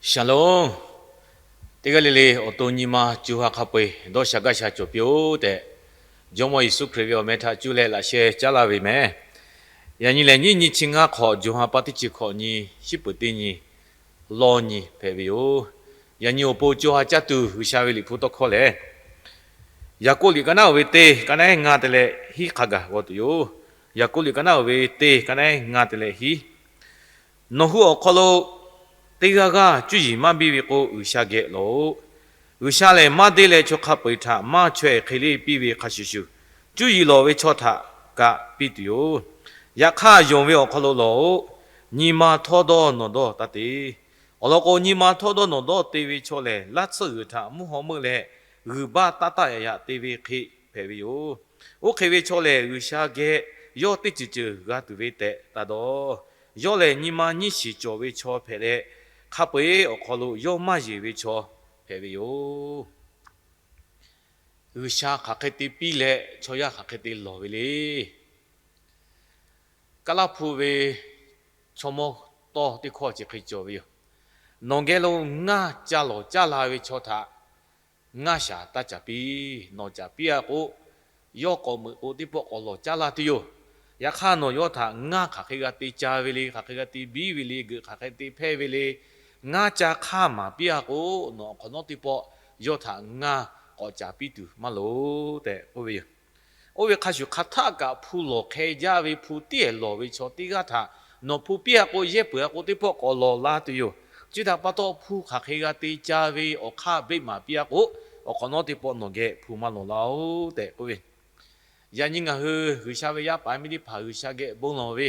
Shalom. Teˇ g'aˇ le le awˬ to nyi ma co ha hk'a peu-eˬ dawˇ sha gaˇ sha cawˬ piˇ-oˆ tehꞈ, Jawˇmawˇ Yeˍsuˆ Hkriꞈ ve awˬ meh htaꞈ cuˇ leh laꞈ sheh caˉ laˇ ve meh. Yaꞈ nyi lehˬ, nyiˇ nyi chi ngaˇ hk'awꞈ, Jawˇ ha pa teˇ chi hkawꞈ nyi, shiˉ peuˍ teˇ nyi, lawˇ nyi hpehꞈ ve yoˬ. Yaꞈ nyi awˬ pon co ha caˇ tuˬ G'uiˬsha ve Liꞈ hpu tawˇ hkawˇ lehˬ, Yaˍkoˆ liꞈ ka naˉ oˬ ve teˇ, ka naˉ eˉ ngaˇ te leh hiˉ hk'a gaˬ g'aw tuˬ yoˬ. Yaˍkoˆ liꞈ ka naˉ oˬ ve teˇ, ka naˉ eˉ ngaˇ te leh hiˉ. Nawˬ hui awˬ hk'aw lo teˇ g'aˇ g'aˇ cuˇ yiˍ maˇ biˇ ve k'o, G'uiˬsha geh lawˬ-oꞈ. G'uiˬsha lehˬ, maˇ deˇ leh chaw hk'a peu-eˬ htaꞈ maˇ chaweh hk'e le piˇ ve hk'a shuˍ shuˍ, cuˇ yiˍ lawˬ ve chaw htaꞈ kaꞈ piˇ tuˬ yoˬ. Yaꞈ hk'aˇ, yonˍ ve awˬ hk'aw lo lawˬ-oꞈ. Nyi ma htawˇdawˇ nawˬdawˇ taˇ te. Awˬ lawn k'o, nyi ma htawˇdawˇ nawˬdawˇ te ve chaw lehˬ, laˇ tsuhˇ g'uiˬ htaꞈ mvuhˇ haw meuˆ leh, g'uiˬ baˆ taˇ taˆ yaꞈ yaꞈ te ve hk'e hpehꞈ ve yoˬ. Oˇ hk'e ve chaw lehˬ, G'uiˬsha geh yawˇ teˇ ceuˬ ceuˬ g'a tuˬ ve tehꞈ taˇ dawˇ. Yawˇ lehˬ, nyi ma nyiˇ shiˍ cawˬ ve chaw hpehꞈ leh, hk'a peu-eˬ awˬ hk'aw lo yawˇ maˇ yeˬ ve chaw hpehꞈ ve yoˬ. G'uiˬsha hk'aˬ hk'e te piˇ leh, chaw yaˇ hk'aˬ hk'e te lawˬ ve le. Kaˇ laˇ hpu ve chaw mawˇ tawˇ teˇ hkawˇ chi hk'e cawˬ ve yoˬ. Nawˬ geh lo ngaˇ ca lawˬ caˇ la ve chaw htaꞈ ngaˇ shaˍ taˇ caˍ piˇ. Nawˬ caˍ piˇ-a k'o, yawˇ k'awꞈ meuꞈ k'o, teˇ pawˆ k'awꞈ lawˬ caˇ la tuˬ yoˬ. Yaꞈ hk'aˇ, nawˬ yawˇ htaꞈ ngaˇ hk'aˬ hk'e g'a te ca ve le, hk'aˬ hk'e g'a te biˇ ve le, geuꞈ hk'aˬ hk'e te hpehˇ ve le, ngaˇ ca hk'aˇ maˍ piˇ-a k'o, nawˬ awˬ hk'awꞈ nawˉ teˇ pawˆ yawˇ htaꞈ ngaˇ k'awꞈ caˍ piˇ tuˬ maˇ loˍ tehꞈ k'oˆ ve yoˬ. Oˇ ve hk'a shuˍ, hk'aˬ htaˆ kaꞈ hpu lawˬ hk'e jaˇ ve hpu tiˉ-ehˍ lawˬ ve chaw teˇ g'aˇ htaꞈ nawˬ hpu piˇ-a k'o, yehˇ peuˬ-a k'o, teˇ pawˆ k'awꞈ lawˬ la tuˬ yoˬ. Chi htaꞈ pa taw, hpu hk'aˬ hk'e g'a te ca ve awˬ hk'aˇ beˆ maˍ piˇ-a k'o, awˬ hk'awꞈ nawˉ teˇ pawˆ nawˬ geh hpu maˇ lawˬ laˇ-oˬ tehꞈ k'oˆ ve. Yaꞈ nyi ngaˬ hui G'uiˬsha ve yaˇ paˍ miˇ teˇ hpaˍ G'uiˬsha geh bon lawˬ ve,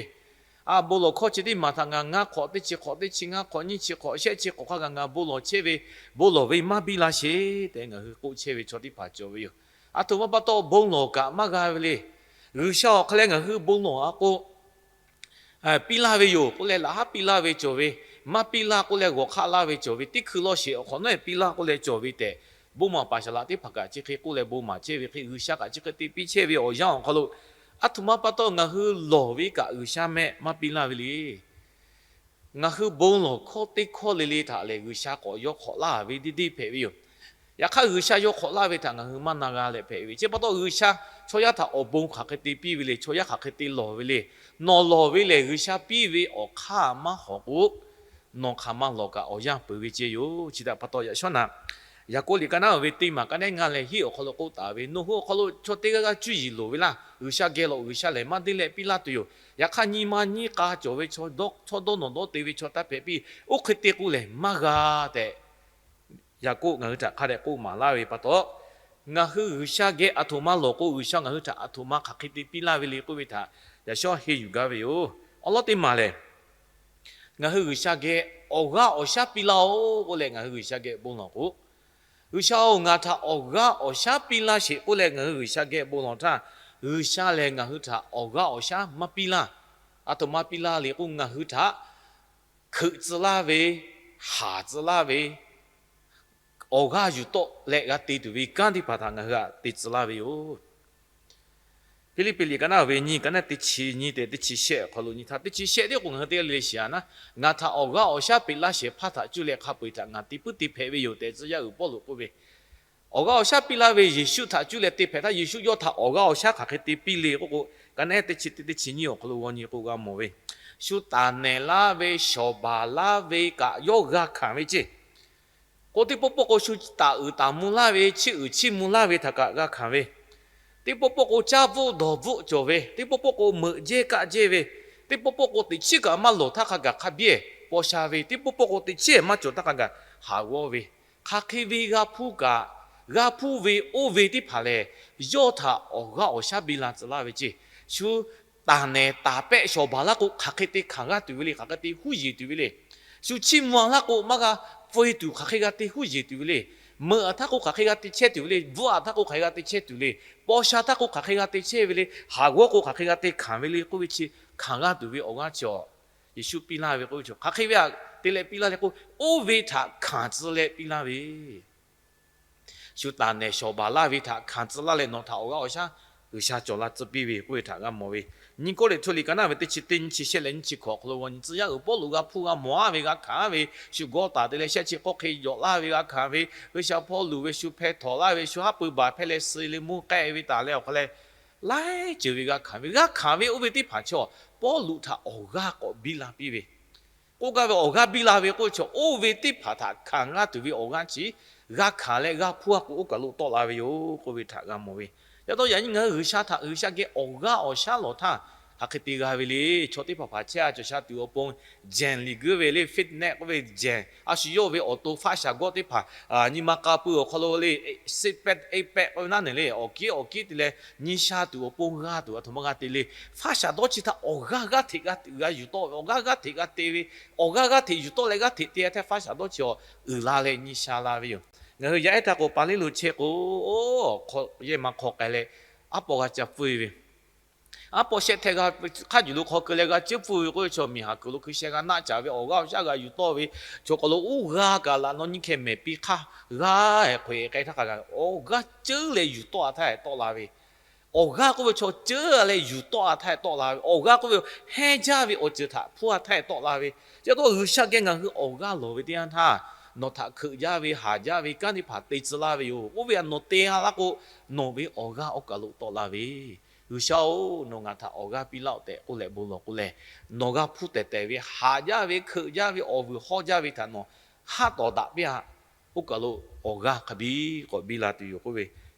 a, bon lawˬ hkawˇ chi teˇ maˬ htaꞈ ngaˬ ngaˇ hk'awꞈ teˇ chi hk'awꞈ teˇ chi ngaˇ hk'awꞈ nyiˇ chi hk'awꞈ shehˆ chi hk'awꞈ hk'a gaˬ ngaˬ bon lawˬ chehˇ ve, bon lawˬ ve maˇ biˇ la sheˍ tehꞈ ngaˬ hui k'oˆ chehˇ ve chaw teˇ hpaˍ cawˬ ve yoˬ. Aˬ htoꞈ ma pa taw bon lawˬ kaꞈ maˇ g'a ve le. G'uiˬsha awˬ hk'aˇ leh ngaˬ hui bon lawˬ-a k'o, piˇ laˇ ve yoˬ k'oˆ leh laꞈ haˉ piˇ laˇ ve cawˬ ve, maˇ piˇ laˇ k'oˆ leh g'awˬ hk'aˆ laˇ ve cawˬ ve, teˇ hkui law sheˍ awˬ hk'awꞈ nawˉ piˇ laˇ k'oˆ leh cawˬ ve tehꞈ, bon maˍ paˍ shaˍ laꞈ teˇ hpaˍ kaꞈ chi hk'e k'oˆ leh bon maˍ chehˇ ve hk'e, G'uiˬsha kaꞈ chi hk'e te piˇ chehˇ ve awˬ yanˇ awˬ hk'aw lo, aˬ htoꞈ ma pa taw ngaˬ hui lawˬ ve kaꞈ G'uiˬsha mehˆ maˇ piˇ laˇ ve le. Ngaˬ hui bon lawˬ hkawˇ teˇ hkawˇ le le htaꞈ lehˬ, G'uiˬsha k'awꞈ yaw hk'awꞈ laˇ ve deˇ deˇ hpehꞈ ve yoˬ. Yaꞈ hk'aˇ, G'uiˬsha yaw hk'awꞈ laˇ ve htaꞈ ngaˬ hui maˇ na g'a leh hpehꞈ ve. Chi pa taw, G'uiˬsha chaw yaˇ htaꞈ awˬ bon hk'aˬ hk'e te piˇ ve le, chaw yaˇ hk'aˬ hk'e te lawˬ ve le. Nawˬ lawˬ ve lehˬ, G'uiˬsha piˇ ve awˬ hk'aˇ maˇ hawˍ k'o, nawˬ hk'aˬ ma lawˬ kaꞈ awˬ yanˇ peuˬ ve ceh yoˬ. Chi htaꞈ pa taw yaꞈ shawˉ naꞈ, Yaˍkoˆ liꞈ ka naˉ oˬ ve teˇ maˬ ka naˉ eˉ ngaˇ leh hiˉ awˬ hk'aw lo k'oˆ taˍ ve, nawˬ hui awˬ hk'aw lo chaw teˇ g'aˇ g'aˇ cuˇ yiˍ loˍ ve laˇ. G'uiˬsha geh lawˬ, G'uiˬsha lehˬ maˇ deˇ leh piˇ laˇ tuˬ yoˬ. Yaꞈ hk'aˇ, nyi ma nyiˇ k'a cawˬ ve chaw, htawˇdawˇ nawˬdawˇ te ve chaw taˇ hpehꞈ piˇ. Oˇ hk'e te k'o lehˬ maˇ g'a tehꞈ, Yaˍkoˆ ngaˬ hui htaꞈ hk'a dehꞈ k'oˆ maˍ laˇ ve pa taw, ngaˬ hui G'uiˬsha geh aˬ htoꞈ ma lawˬ k'o, G'uiˬsha ngaˬ hui htaꞈ aˬ htoꞈ ma hk'aˬ hk'e te piˇ laˇ ve le k'oˆ ve htaꞈ yaꞈ shawˉ henˇ yuˬ gaˇ ve yoˬ. Awˬ lawn teˇ maˬ lehˬ, ngaˬ hui G'uiˬsha geh awˬ g'aˇ awˬ shaˉ piˇ laˇ-oˆ k'oˆ leh ngaˬ hui G'uiˬsha geh bon lawˬ k'o, G'uiˬsha-oˬ, ngaˬ htaꞈ awˬ g'aˇ awˬ shaˉ piˇ laˇ sheˍ k'oˆ leh ngaˬ hui G'uiˬsha geh bon lawˬ htaˇ, G'uiˬsha lehˬ ngaˬ hui htaꞈ awˬ g'aˇ awˬ shaˉ maˇ piˇ laˇ. Aˬ htoꞈ ma piˇ laˇ le k'o, ngaˬ hui htaꞈ hkeuꞈ tcuh laˇ ve, haˍ tcuh laˇ ve, awˬ g'aˇ yuˬ tawˆ leh g'a te tuˬ ve kanˉ teˇ hpaˍ htaꞈ ngaˬ hui htaꞈ te tcuh laˇ ve yoˬ. Hpiˇliˇpiˆ liꞈ ka naˉ oˬ ve nyiˇ ka naˉ teˇ chi nyiˇ tehꞈ teˇ chi shehˆ awˬ hk'aw lo nyi htaˇ, teˇ chi shehˆ teˇ k'o ngaˬ hui teˇ g'aˇ le le shiˍ-a naˉ, ngaˬ htaꞈ awˬ g'aˇ awˬ shaˉ peꞈ laˇ shehˍ hpaˇ htaꞈ cuˇ leh hk'a peu-eˬ htaꞈ ngaˬ te puiˉ te hpehꞈ ve yoˬ tehꞈ tcuh yaˇ uiˍ Pawˇluꞈ k'oˆ ve, awˬ g'aˇ awˬ shaˉ piˇ laˇ ve Yeˍsuˆ htaꞈ cuˇ leh te hpehꞈ htaˇ, Yeˍsuˆ yawˇ htaꞈ awˬ g'aˇ awˬ shaˉ hk'aˬ hk'e te piˇ le k'oˆ k'o, ka naˉ teˇ chi teˇ teˇ chi nyiˇ awˬ hk'aw lo g'aw nyi k'o g'a mawˬ ve, shu taˍ nehˬ laˇ ve, shawˍ baˬ laˇ ve kaꞈ yawˇ g'a hkanˍ ve ceˇ. K'o, teˇ pawˆ pawˆ k'o shu taˍ uiˍ taˍ mvuh laˇ ve, chiˇ uiˍ chiˇ mvuh laˇ ve htaꞈ kaꞈ g'a hkanˍ ve, teˇ pawˆ pawˆ k'o caˇ bvuhˆ dawˬ bvuhˆ cawˬ ve, teˇ pawˆ pawˆ k'o meuꞈ jehˇ kaˆ jehˇ ve, teˇ pawˆ pawˆ k'o teꞈ chiˉ kaꞈ maˇ lawˬ htaˇ hk'a gaˬ hk'a biˇ-ehˍ paw sha ve, teˇ pawˆ pawˆ k'o teꞈ chiˉ maˇ cawˬ htaˇ hk'a gaˬ haˍ g'awˇ ve, hk'aˬ hk'e ve g'a hpuˇ kaꞈ, g'a hpuˇ ve oˇ ve teˇ hpaˍ lehˬ, yawˇ htaꞈ awˬ g'aˇ awˬ shaˉ biˇ la tcuh laˇ ve ceˇ. Shu taˍ nehˬ taˍ pehˆ shawˍ baˬ laˇ k'o, hk'aˬ hk'e te hkanˍ g'aˇ tuˬ ve le, hk'aˬ hk'e te huˉ yeˬ tuˬ ve le. Shu chiˇ mvuh laˇ k'o, maˇ g'a peu-e tuˬ hk'aˬ hk'e g'a te huˉ yeˬ tuˬ ve le. Meuꞈ aꞈ htaˇ k'o hk'aˬ hk'e g'a te chehˇ tuˬ ve le. Bvuhˆ aꞈ htaˇ k'o hk'aˬ hk'e g'a te chehˇ tuˬ le. Paw sha htaˇ k'o hk'aˬ hk'e g'a te chehˇ ve le. Haˍ g'awˇ k'o hk'aˬ hk'e g'a te hkanˍ ve le k'oˆ ve chi hkanˍ g'aˇ tuˬ ve awˬ g'aˇ chi-awˬ, Yeˍsuˆ piˇ laˇ ve k'oˆ ve chi hk'aˬ hk'e ve htaꞈ te leh piˇ laˇ le k'o, oˇ ve htaꞈ hkanˍ tcuh leh piˇ laˇ ve, shu taˍ nehˬ shawˍ baˬ laˇ ve htaꞈ hkanˍ tcuh laˇ leh nawˬ htaꞈ awˬ g'aˇ awˬ shaˉ G'uiˬsha cawˬ la tcuh piˇ ve k'oˆ ve htaꞈ g'a mawˬ ve. Nyiˇ Kawˇrenˍhtuˆ liꞈ ka naˉ ve teˇ chi teˇ, nyiˇ chi shehˆ leh nyiˇ chi hkawꞈ awˬ hk'aw lo, nyi tcuh yaˇ uiˍ Pawˇluꞈ g'a hpuˇ g'a mawˬ-aˉ ve g'a hkanˍ-aˉ ve, shu gawˇ taˍ te leh shehˆ chi k'awˇ hk'e yawꞈ laˇ ve g'a hkanˍ ve, G'uiˬsha hpawˇ luˬ ve shu hpeh htawꞈ laˇ ve, shu haˉ pui baˬ hpehˇ leh suh leh mvuhˇ k'ehˆ ve taˍ leh awˬ hk'aw leh, laiˉ ceuˬ ve g'a hkanˍ ve, g'a hkanˍ ve oˇ ve teˇ hpaˍ chaw Pawˇluꞈ htaꞈ awˬ g'aˇ k'awꞈ biˇ la piˇ ve. K'oˆ gaˇ ve awˬ g'aˇ biˇ la ve k'oˆ ve chaw, oˇ ve teˇ hpaˍ htaꞈ hkanˍ g'aˇ tuˬ ve awˬ g'aˇ chi g'a hkanˍ leh g'a hpuˇ a k'o, oˇ kaˬ lo tawˆ la ve yoˬ k'oˆ ve htaꞈ g'a mawˬ ve. Yaꞈ taw yaꞈ nyi ngaˬ hui G'uiˬsha htaꞈ, G'uiˬsha geh awˬ g'aˇ awˬ shaˉ lawˬ htaˇ, hk'aˬ hk'e te g'a ve le. Chaw teˇ hpaˍ hpaˍ chehˇ a cawˬ sha tuˬ awˬ pon, gym liꞈ guiˇ ve le, fitness k'oˆ ve gym, a shu yawˇ ve awˬ to faˆ shaˍ gawˆ teˇ hpaˍ, nyi ma k'a pui awˬ hk'aw lo le, six pack, eight pack k'oˆ ve naˉ neˬ le, awˬ kiˉ awˬ kiˉ te leh nyi sha tuˬ awˬ pon g'a tuˬ a htoꞈ ma g'a te le. Faˆ shaˍ dawˇ chi htaꞈ awˬ g'aˇ g'aˇ hteꞈ g'a tuˬ g'a yuˬ tawˆ ve, awˬ g'aˇ g'aˇ hteꞈ g'a te ve, awˬ g'aˇ g'aˇ hteꞈ yuˬ tawˆ leh g'aˇ hteꞈ te a htaˇ faˆ shaˍ dawˇ chi awˬ uiˍ la leh nyi sha la ve yoˬ. Ngaˬ hui yaˇ ehˉ htaˇ k'o, pa liˇ lo chehˇ k'o, yehˇ ma hk'aw k'ai leh aˉ pawˆ g'a ca pfuhˇ ve, aˉ pawˆ shehˆ hteh g'a hk'aˇ yuˬ lo hk'aw keu leh g'a ciˉ pfuhˇ ve k'oˆ ve chaw, miˬ haˍ kuiˬ lo hkui sheh g'a naˆ caˍ ve awˬ g'aˇ awˬ shaˉ g'a yuˬ tawˆ ve, chaw k'awꞈ lo uˉ g'a kaꞈ laꞈ naw nyiˇ hkeh mehˍ piˇ hk'aˇ g'a hk'e k'ai htaˇ hk'a gaˬ awˬ g'aˇ ceuˉ leh yuˬ tawˆ a htaˇ tawˆ la ve, awˬ g'aˇ k'oˆ ve chaw ceuˉ a leh yuˬ tawˆ a htaˇ tawˆ la ve, awˬ g'aˇ k'oˆ ve hehnˇ jaˇ ve awˬ ceuˬ htaꞈ hpuˇ a htaˇ tawˆ la ve. Chi pa taw G'uiˬsha geh ngaˬ hui awˬ g'aˇ lawˬ ve teˇ yanˇ htaˇ, nawˬ htaꞈ hkeuꞈ jaˇ ve, haˍ jaˇ ve kanˉ teˇ hpaˍ te tcuh laˇ ve yoˬ. Oˇ ve a nawˬ te a laˇ k'o, nawˬ ve awˬ g'aˇ oˇ kaˬ lo tawˆ la ve. G'uiˬsha-oˬ, nawˬ ngaˬ htaꞈ awˬ g'aˇ piˇ laˇ-oˆ tehꞈ k'oˆ leh bon lawˬ k'o lehˬ, nawˬ g'a hpuˇ tehˬ tehˬ ve, haˍ jaˇ ve, hkeuꞈ jaˇ ve, awˬ vuiˬ hawˇ jaˇ ve htaꞈ nawˬ haˉ tawˍ daꞈ piˇ a. Oˇ kaˬ lo awˬ g'aˇ hk'a biˇ k'awꞈ biˇ la tuˬ yoˬ k'oˆ ve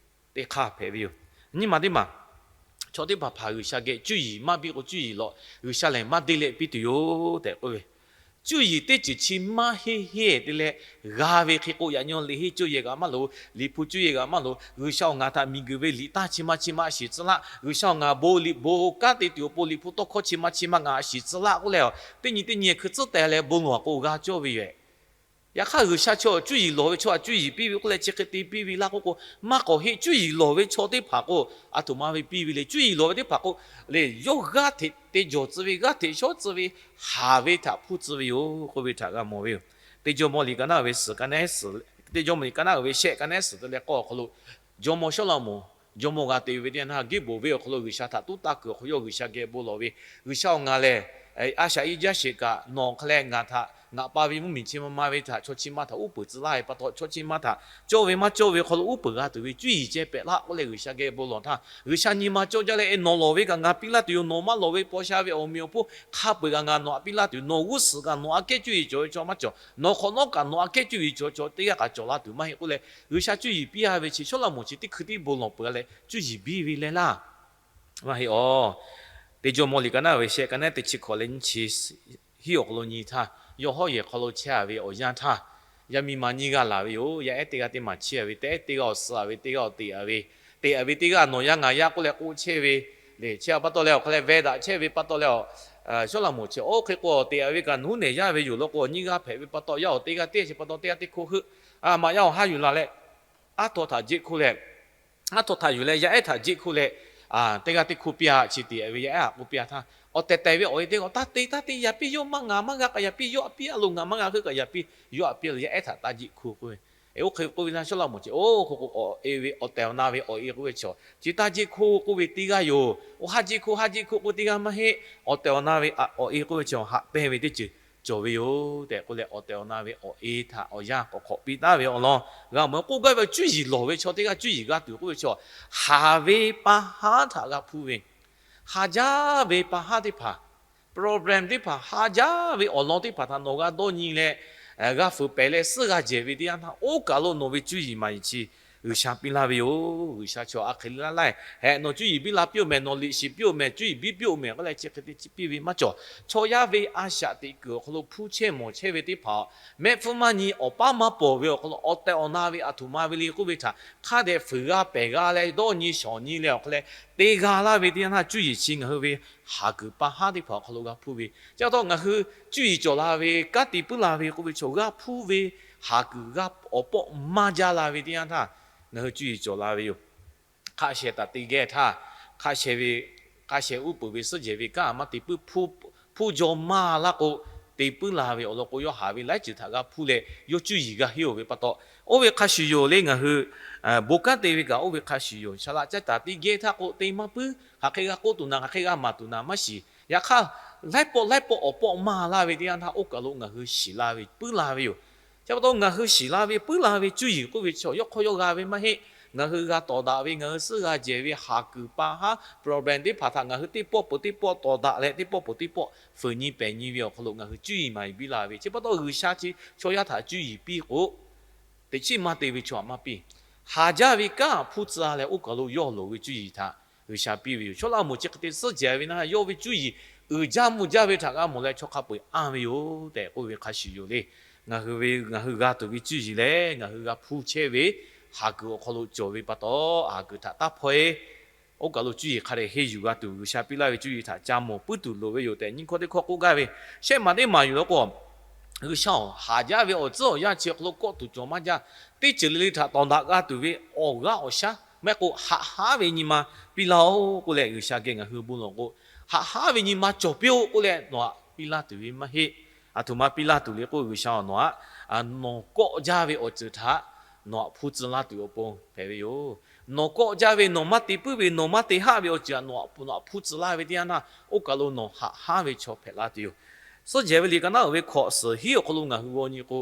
teˇ hk'aˇ hpehꞈ ve yoˬ. Nyiˇ ma teˇ maˬ, chaw teˇ hpaˍ hpaˍ G'uiˬsha geh cuˇ yiˍ maˇ biˇ k'o, cuˇ yiˍ lawˬ, G'uiˬsha lehˬ maˇ deˇ leh piˇ tuˬ yoˬ tehꞈ k'oˆ ve. Cuˇ yiˍ teˇ ceuˬ chi maˇ heˆ heˆ te leh g'a ve hk'e k'o, yaꞈ nyi liꞈ henˇ cuˇ yehˬ kaꞈ maˇ loˍ, liꞈ hpu cuˇ yehˬ kaꞈ maˇ loˍ. G'uiˬsha-oˬ, ngaˬ htaꞈ miˬguiˬ ve liꞈ taˇ chi ma chi ma a shiˍ tcuh laˇ. G'uiˬsha-oˬ, ngaˬ bon liꞈ bon kanˉ te tuˬ awˬ pon liꞈ hpu tawˇ hkawˇ chi ma chi ma ngaˬ a shiˍ tcuh laˇ k'oˆ leh, teˇ nyi teˇ nyi hkui tcuhˉ teh leh bon lawˬ k'o g'a cawˇ ve yoˬ. Yaꞈ hk'aˇ G'uiˬsha chaw cuˇ yiˍ lawˬ ve chaw htaꞈ cuˇ yiˍ piˇ ve k'oˆ leh chi hk'e te piˇ ve laˇ k'oˆ k'o, maˇ k'awꞈ heˆ. Cuˇ yiˍ lawˬ ve chaw teˇ hpaˍ k'o, a htoꞈ ma ve piˇ ve le. Cuˇ yiˍ lawˬ ve teˇ hpaˍ k'o, le yawˇ g'aˇ hteꞈ te jawˬ tcuh ve, g'aˇ hteꞈ shawˉ tcuh ve, haˍ ve htaꞈ hpuˇ tcuh ve yoˬ k'oˆ ve htaꞈ g'a mawˬ ve yoˬ. Teˇ jawˇmawˇ liꞈ ka naˉ ve suhˍ ka nehˉ suhˍ, teˇ jawˇmawˇ liꞈ ka naˉ ve shehˆ ka nehˉ suhˍ te leh k'awˇ awˬ hk'aw lo, jawˇmawˇ Sawˉlaꞈmonˍ jawˇmawˇ g'a te ve teˇ yanˇ htaˇ, Giˇbonˍ venˇ awˬ hk'aw lo G'uiˬsha htaꞈ tuˉ taˇ kuiˬ awˬ hk'aw yawˇ G'uiˬsha geh bon lawˬ ve, G'uiˬsha-oˬ, ngaˬ lehˬ a shaꞈ iˉ jaˇ sheˍ kaꞈ nawˬ hk'a leh ngaˬ htaꞈ ngaˬ pa ve mvuhˇmiˬ chi ma ma ve htaꞈ chaw chi ma htaꞈ uˉ peunˍ tcuh laˇ ve pa taw, chaw chi ma htaꞈ cawˇ ve maˇ cawˇ ve hk'aw lo uˉ peunˍ g'a tuˬ ve cuˇ yiˍ ceh pehꞈ laˇ k'oˆ leh G'uiˬsha geh bon lawˬ htaˇ, G'uiˬsha nyi ma cawˇ jaˇ leh, Nawˬ lawˬ ve kaꞈ ngaˬ piˇ laˇ tuˬ yoˬ. Nawˬ maˇ lawˬ ve paw sha ve awˬ meꞈ awˬ hponˇ hk'a peu-eˬ kaꞈ ngaˬ nawˬ htaꞈ piˇ laˇ tuˬ yoˬ. Nawˬ g'uˇ suhˍ kaꞈ nawˬ aꞈ kehˉ cuˇ yiˍ cawˬ ve chaw maˇ cawˬ. Nawˬ hk'awꞈ nawˉ kaꞈ nawˬ aꞈ kehˉ cuˇ yiˍ cawˬ ve chaw teˇ g'aˇ kaꞈ cawˬ laˇ tuˬ maˇ heˆ k'oˆ leh, G'uiˬsha cuˇ yiˍ piˇ a ve chi Sawˉlaꞈmonˍ chi teˇ hkui tiˉ bon lawˬ peuˬ a leh cuˇ yiˍ biˇ ve leh laˇ. Maˇ heˆ aˬ. Teˇ jawˇmawˇ liꞈ ka naˉ ve shehˆ ka nehˉ teˇ chi hkawꞈ leh nyiˇ chi hiˉ awˬ hk'aw lo nyi htaˇ, yawˇ hawˉ yehˬ hk'aw lo chehˇ a ve awˬ yanˇ htaˇ, yaˇ miˇ ma nyiˇ g'aˇ laˬ ve yoˬ. Yaˇ ehˉ teˇ g'aˇ teˇ maˬ chehˇ a ve, teˇ ehˉ teˇ g'aˇ awˬ suh a ve, teˇ g'aˇ awˬ teꞈ a ve, teꞈ a ve teˇ g'aˇ nawˬ yaˇ ngaˬ yaˇ k'oˆ leh k'oˆ chehˇ ve le. Chehˇ a pa taw leh awˬ hk'a leh veh daꞈ chehˇ ve pa taw leh, Sawˉlaꞈmonˍ chi oˇ hk'e k'o, teꞈ a ve kaꞈ nuˉ nehˬ yaˇ ve yoˬ law k'o, nyiˇ g'aˇ hpehꞈ ve pa taw yaˇ awˬ teˇ g'aˇ teˇ chi pa taw teˇ g'aˇ teˇ hkoˇ heuˆ, a maꞈ yaˇ awˬ haˉ yuˬ la leh, aˉ htaw htaꞈ jeˆ hkoˇ leh, aˉ htaw htaꞈ yuˬ leh yaˇ ehˉ htaꞈ jeˆ hkoˇ leh, teˇ g'aˇ teˇ hkoˇ piˇ a chi teꞈ a ve yaˇ ehˉ htaꞈ k'oˆ piˇ a htaˇ, awˬ tehˬ tehˬ ve awˬ e teˇ g'aˇ taˇ te taˇ te yaˇ piˇ, yawˇ maˇ ngaˬ maˇ g'a k'ai yaˇ piˇ, yawˇ aꞈ piˇ a lo ngaˬ maˇ g'a heuˆ k'ai yaˇ piˇ, yawˇ aꞈ piˇ a lo yaˇ ehˉ htaꞈ taˇ jeˆ hkoˇ k'oˆ ve. Oˇ hk'e k'oˆ ve htaˇ Sawˉlaꞈmonˍ chi oˇ hk'e k'o, awˬ e ve awˬ tehˬ awˬ na ve awˬ e k'oˆ ve chaw chi taˇ jeˆ hkoˇ k'oˆ ve teˇ g'aˇ yoˬ. Oˇ haˉ jeˆ hkoˇ haˉ jeˆ hkoˇ k'oˆ teˇ g'aˇ maˇ heˆ. Awˬ tehˬ awˬ na ve awˬ e k'oˆ ve chaw haꞈ pehnˇ ve teˇ ceuˬ cawˬ ve yoˬ tehꞈ k'oˆ leh, awˬ tehˬ awˬ na ve awˬ e htaꞈ awˬ yanˇ k'awꞈ hk'awꞈ piˇ taˍ ve awˬ lawn g'a mawˬ. K'oˆ gaˇ ve cuˇ yiˍ lawˬ ve chaw teˇ g'aˇ cuˇ yiˍ g'a tuˬ k'oˆ ve chaw, haˍ ve pa haˉ htaꞈ g'a hpuˇ ve, ha jaˇ ve pa haˉ teˇ hpaˍ, problem teˇ hpaˍ, ha jaˇ ve awˬ lawn teˇ hpaˍ htaꞈ nawˬ g'a dawˇ nyi leh, g'a fuiˍ pehˍ leh suhˉ g'a jehˬ ve teˇ yanˇ htaˇ, oˇ kaˬ lo nawˬ ve cuˇ yiˍ maˍ yiˍ chi G'uiˬsha piˇ laˇ ve yoˬ. G'uiˬsha chaw a hk'e le laˇ laˇ, hehꞈ nawˬ cuˇ yiˍ biˇ la piˇ-oˬ mehˍ, nawˬ liꞈ shiˍ piˇ-oˬ mehˍ, cuˇ yiˍ biˇ piˇ-oˬ mehˍ k'oˆ leh chi hk'e te piˇ ve maˇ cawˬ. Chaw yaˇ ve a shaꞈ teꞈ kuiˬ awˬ hk'aw lo hpuˇ chehˇ mawˬ chehˇ ve teˇ hpaˍ, mehˆ hpfuhˇ maˇ nyi awˬ paˉ maˇ pawˬ ve awˬ hk'aw lo awˬ tehˬ awˬ na ve aˬ htoꞈ ma ve le k'oˆ ve htaꞈ hk'a dehꞈ fuiˍ g'a pehˬ g'a leh dawˇ nyi shawˍ nyi leh awˬ hk'a leh te g'a laˇ ve teˇ yanˇ htaˇ, cuˇ yiˍ chi ngaˬ hui ve haˍ kuiˬ pa haˉ teˇ hpaˍ awˬ hk'aw lo g'a hpuˇ ve. Chi pa taw ngaˬ hui cuˇ yiˍ cawˬ la ve, kanˉ te puiˉ la ve k'oˆ ve chaw g'aˇ hpuˇ ve haˍ kuiˬ g'a awˬ pawˆ maˇ jaˇ la ve teˇ yanˇ htaˇ, ngaˬ hui cuˇ yiˍ cawˬ la ve yoˬ. Hk'a sheh taˍ te geh htaˇ, hk'a sheh ve, hk'a sheh uˉ peunˍ ve suhˉ jehˬ ve kanˉ maˇ te puiˉ, hpuˇ jaw maˇ laˇ k'o, te puiˉ la ve awˬ lawn k'o, yawˇ haˍ ve laiˉ ceuˬ htaꞈ g'a hpuˇ leh yawˇ cuˇ yiˍ g'a henˇ-oˬ ve pa taw, oˇ ve hk'a shuˍ yoˬ le. Ngaˬ hui bon kanˉ te ve kaꞈ oˇ ve hk'a shuˍ yoˬ. Saˍ laꞈ caˇ taˍ teˇ geh htaˇ k'o te maˇ puiˉ. Hk'aˬ hk'e g'a k'oˆ tuˬ naˍ, hk'aˬ hk'e g'a maˍ tuˬ naˍ maˇ shiˍ. Yaꞈ hk'aˇ, laiˉ pawˆ laiˉ pawˆ awˬ pawˆ maˇ laˇ ve teˇ yanˇ htaˇ, oˇ kaˬ lo ngaˬ hui shiˍ la ve puiˉ la ve yoˬ. Chi pa taw ngaˬ hui shiˍ la ve puiˉ la ve cuˇ yiˍ k'oˆ ve chi yawˇ hk'aw yawˇ g'a ve maˇ heˆ. Ngaˬ hui g'a tawˍ daꞈ ve, ngaˬ hui suhˉ g'a jehˬ ve haˍ kuiˬ pa haˉ problem teˇ hpaˍ htaꞈ ngaˬ hui teˇ pawˆ peuˬ teˇ pawˆ tawˍ daꞈ leh, teˇ pawˆ peuˬ teˇ pawˆ fuiˍ nyi pehˬ nyi ve awˬ hk'aw lo ngaˬ hui cuˇ yiˍ maˍ yiˍ biˇ la ve. Chi pa taw G'uiˬsha chi chaw yaˇ htaꞈ cuˇ yiˍ piˇ k'o, teꞈ chiˉ maˇ te ve chaw maˇ piˇ. Haˍ jaˇ ve kanˉ hpuˇ tcuh leh oˇ kaˬ lo yawˇ loˍ ve cuˇ yiˍ htaꞈ G'uiˬsha piˇ ve yoˬ. Chaw laˇ moˍ chi hk'e te suhˉ jehˬ ve naˇ, yawˇ ve cuˇ yiˍ uiˍ jaˇ mvuh jaˇ ve htaꞈ g'a mawˬ leh chaw hk'a peu-eˬ anˇ ve yoˬ tehꞈ k'oˆ ve hk'a shuˍ yoˬ le. Ngaˬ hui ve, ngaˬ hui g'a tuˬ ve cuˇ yiˍ leh ngaˬ hui g'a hpuˇ chehˇ ve haˍ kuiˬ awˬ hk'aw lo cawˬ ve pa taw, haˍ kuiˬ htaꞈ taˇ hpaw-e. Oˇ kaˬ lo cuˇ yiˍ hk'a dehꞈ henˇ yuˬ g'a tuˬ, G'uiˬsha piˇ laˇ ve cuˇ yiˍ htaꞈ ca mawˬ puiˉ tuˬ loˍ ve yoˬ tehꞈ nyiˇ hkawˇ teˇ hkawˇ k'oˆ gaˇ ve. Shehˆ maˬ teˇ maˬ yuˬ law k'o, G'uiˬsha-oˬ, haˍ jaˇ ve awˬ tcuhˉ awˬ yanˇ chi awˬ hk'aw lo kawˆ tuˬ cawˬ maˇ jaˇ. Teˇ ceuˬ le le htaꞈ tawˍ daꞈ g'a tuˬ ve awˬ g'aˇ awˬ shaˉ maˇ heˆ k'o, haꞈ haˉ ve nyi ma piˇ laˇ-oˆ k'oˆ leh, G'uiˬsha geh ngaˬ hui bon lawˬ k'o, haꞈ haˉ ve nyi ma cawˬ piˇ-oˆ k'oˆ leh nawˬ htaꞈ piˇ laˇ tuˬ ve maˇ heˆ. Aˬ htoꞈ ma piˇ laˇ tuˬ le k'o, G'uiˬsha-oˬ, nawˬ htaꞈ nawˬ kawˆ jaˇ ve awˬ ceuˬ htaꞈ nawˬ htaꞈ hpuˇ tcuh laˇ tuˬ awˬ pon hpehꞈ ve yoˬ. Nawˬ kawˆ jaˇ ve, nawˬ maˇ te puiˉ ve, nawˬ maˇ te haˆ ve awˬ ceuˬ htaꞈ nawˬ htaꞈ hpuˇ tcuh laˇ ve teˇ yanˇ htaˇ, oˇ kaˬ lo nawˬ haꞈ haˉ ve chaw hpehꞈ la tuˬ yoˬ. Suhˉ jehˬ ve liꞈ ka naˉ uiˍ ve hkawꞈ suhˍ hiˉ awˬ hk'aw lo ngaˬ hui g'aw nyi k'o,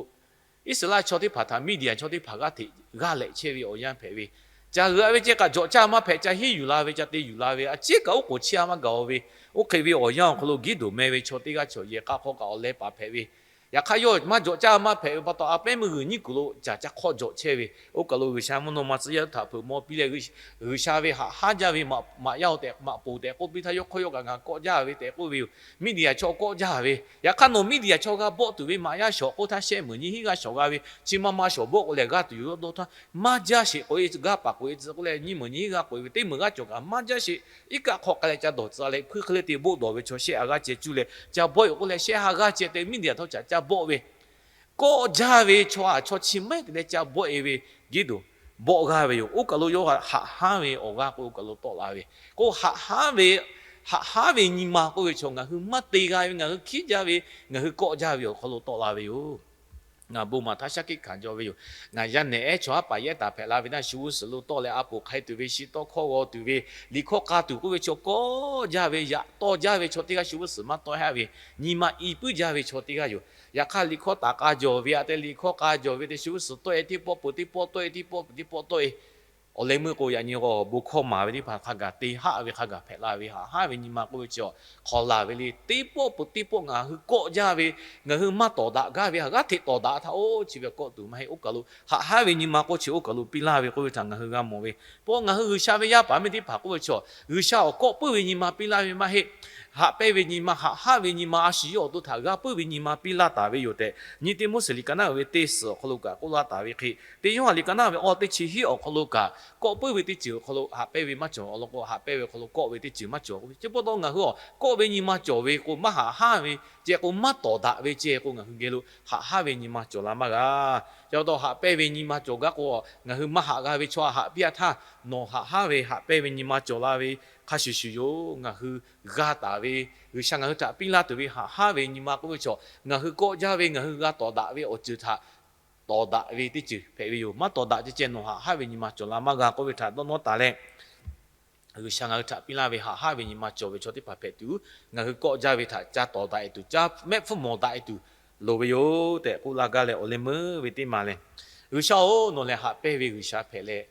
Iˉsaˍreˍlaˆ chaw teˇ hpaˍ htaꞈ Miˇdiˍaˍ chaw teˇ hpaˍ g'aˇ hteꞈ g'aˇ lehꞈ chehˇ ve awˬ yanˇ hpehꞈ ve, ca g'euꞈ ve ceh kaꞈ jawꞈ caˇ maˇ hpehꞈ, ca henˇ yuˬ la ve, ca te yuˬ la ve, a ciˉ kaꞈ oˉ k'oˍ chiˇ a maˇ gaˬ-o ve, oˇ hk'e ve awˬ yanˇ awˬ hk'aw lo Giˉdonˍ meh ve chaw teˇ g'aˇ chaw yehˬ k'a hk'aw kaꞈ awˬ leh paˍ hpehꞈ ve, yaꞈ hk'aˇ yawˇ maˇ jawꞈ caˇ maˇ hpehꞈ ve pa taw, a pehˉ meuˇ g'uiˬ nyiˇ kuiˬ lo caˬ ca hk'awˆ jawꞈ chehˇ ve, oˇ kaˬ lo G'uiˬsha mvuhˇ naw ma tcuh yaˇ htaꞈ hpeuꞈ maw piˇ leh, G'uiˬsha ve haꞈ haˉ jaˇ ve maꞈ yaˇ-oˬ tehꞈ maꞈ poˍ tehꞈ k'oˆ piˇ htaˇ, yawˇ hk'aw yawˇ kaꞈ ngaˬ kawˆ jaˇ ve tehꞈ k'oˆ ve yoˬ. Miˇdiˍaˍ chaw kawˆ jaˇ ve, yaꞈ hk'aˇ nawˬ Miˇdiˍaˍ chaw g'a bawˆ tuˬ ve maꞈ yaˇ shawˍ k'oˆ htaˇ, shehˆ meunˍ nyiˇ hinˉ g'aˇ shawˍ g'a ve, chi ma ma shawˍ bawˆ k'o lehˬ g'aˇ tuˬ yoˬ dawˇ htaˇ, maˇ jaˇ sheˍ k'oꞈ-e, g'aˇ paˍ k'oꞈ-e tcuh k'oˆ leh nyiˇ meunˍ nyiˇ hinˉ g'aˇ k'oꞈ-e ve, teˇ meunˍ g'aˇ cawˬ kaꞈ maˇ jaˇ sheˍ. Iˉ kaˆ hk'aw k'ai leh ca dawˬ tcuh leh, hpuiˇ hk'e le te bawˆ dawˬ ve chaw shehˆ ha g'aˇ ceh cuˇ leh ca bawˆ-e k'oˆ leh, shehˆ ha g'aˇ ceh te Miˇdiˍaˍ htawˇ caꞈ ca bawˆ ve, kawˆ jaˇ ve chaw a chaw chi mehˉ te leh ca bawˆ-e ve, Giˉdonˍ bawˆ g'aˇ ve yoˬ. Oˇ kaˬ lo yawˇ haꞈ haˉ ve awˬ g'aˇ k'oˆ oˇ kaˬ lo tawˆ la ve, k'o haꞈ haˉ ve, haꞈ haˉ ve nyi ma k'oˆ ve chaw ngaˬ hui maˇ te g'a ve, ngaˬ hui hkiˉ jaˇ ve, ngaˬ hui kawˆ jaˇ ve awˬ hk'aw lo tawˆ la ve yoˬ. Ngaˬ bon maˍ htaˇ shaˉ hkiˆ hkanˍ jaw ve yoˬ. Ngaˬ yaˇ nehˬ ehˉ chaw haˉ paˍ yehˇ taˍ hpehꞈ la ve naˇ, shu g'uˇ suhˍ lo tawˆ leh a poˍ hk'ai tuˬ ve, shi tawˇ hkawˇ g'aw tuˬ ve, liꞈ hkawˇ k'a tuˬ k'oˆ ve chaw kawˆ jaˇ ve, yaꞈ tawˇ jaˇ ve chaw teˇ g'aˇ, shu g'uˇ suhˍ maˇ tawˆ-e haˆ ve, nyi ma i puiˉ jaˇ ve chaw teˇ g'aˇ yoˬ. Yaꞈ hk'aˇ liꞈ hkawˇ taˍ k'a jawˬ ve, a te liꞈ hkawˇ k'a jawˬ ve te shu g'uˇ suhˍ tawˆ-e, teˇ pawˆ peuˬ teˇ pawˆ tawˆ-e, teˇ pawˆ peuˬ teˇ pawˆ tawˆ-e. Awˬ leh meuˇ k'o yaꞈ nyi g'aw bon hkawˇ maˍ ve teˇ hpaˍ hk'a gaˬ te haˆ ve, hk'a gaˬ hpehꞈ la ve, haꞈ haˉ ve nyi ma k'oˆ ve chi a hk'aw laˬ ve le. Teˇ pawˆ peuˬ teˇ pawˆ ngaˬ hui kawˆ jaˇ ve, ngaˬ hui maˇ tawˍ daꞈ gaˇ ve, g'aˇ hteꞈ tawˍ daꞈ htaˇ oˇ chi ve kawˆ tuˬ maˇ heˆ. Oˇ kaˬ lo haꞈ haˉ ve nyi ma k'oˆ chi oˇ kaˬ lo piˇ laˇ ve k'oˆ ve htaꞈ ngaˬ hui g'a mawˬ ve. Paw ngaˬ hui G'uiˬsha ve yaˇ paˍ miˇ teˇ hpaˍ k'oˆ ve chi, G'uiˬsha awˬ kawˆ puiˉ ve nyi ma piˇ laˇ ve maˇ heˆ. Haꞈ pehnˇ ve nyi ma, haꞈ haˉ ve nyi ma, a shu yawˇ awˬ to htaꞈ g'a puiˉ ve nyi ma piˇ laˇ taˍ ve yoˬ tehꞈ, nyi Tiˆmoˉseˍ liꞈ ka naˉ uiˍ ve teˇ suhˍ awˬ hk'aw lo kaꞈ k'oˆ laˇ taˍ ve hk'e, teˇ Yoˇhanˬ liꞈ ka naˉ ve awˇ teˇ chi hiˉ awˬ hk'aw lo kaꞈ, kawˆ puiˉ ve teˇ ceuˬ awˬ hk'aw lo haꞈ pehnˇ ve maˇ cawˬ, awˬ lawn k'o haꞈ pehnˇ ve awˬ hk'aw lo kawˆ ve teˇ ceuˬ maˇ cawˬ. Chi pa taw ngaˬ hui a kawˆ ve nyi ma cawˬ ve k'o, maˇ haꞈ haˉ ve ceh k'o, maˇ tawˍ daꞈ ve ceh k'o, ngaˬ hui geh lo haꞈ haˉ ve nyi ma cawˬ la maˇ g'a. Chi pa taw haꞈ pehnˇ ve nyi ma cawˬ gaˇ k'o, ngaˬ hui maˇ haꞈ g'a ve chaw haꞈ piˇ-a htaˇ, nawˬ haꞈ haˉ ve haꞈ pehnˇ ve nyi ma cawˬ la ve hk'a shuˍ shuˍ yoˬ. Ngaˬ hui g'a taˍ ve, G'uiˬsha ngaˬ hui htaꞈ piˇ laˇ tuˬ ve haꞈ haˉ ve nyi ma k'oˆ ve chaw, ngaˬ hui kawˆ jaˇ ve, ngaˬ hui g'a tawˍ daꞈ ve awˬ ceuˬ htaꞈ tawˍ daꞈ ve teˇ ceuˬ hpehꞈ ve yoˬ. Maˇ tawˍ daꞈ ceh ceh nawˬ haꞈ haˉ ve nyi ma cawˬ la maˇ g'a k'oˆ ve htaꞈ dawˇ nawˉ taˍ leh, G'uiˬsha ngaˬ hui htaꞈ piˇ laˇ ve haꞈ haˉ ve nyi ma cawˬ ve chaw teˇ hpaˍ hpehꞈ tuˬ, ngaˬ hui kawˆ jaˇ ve htaꞈ ca tawˍ daꞈ-e tuˬ, ca mehˆ hpfuhˇ mawˬ daꞈ-e tuˬ loˍ ve yoˬ tehꞈ k'oˆ laˇ gaˇ leh, awˬ leh meuˇ ve teˇ maˬ lehˬ, G'uiˬsha-oˬ, nawˬ lehˬ haꞈ pehnˇ ve G'uiˬsha hpehꞈ leh,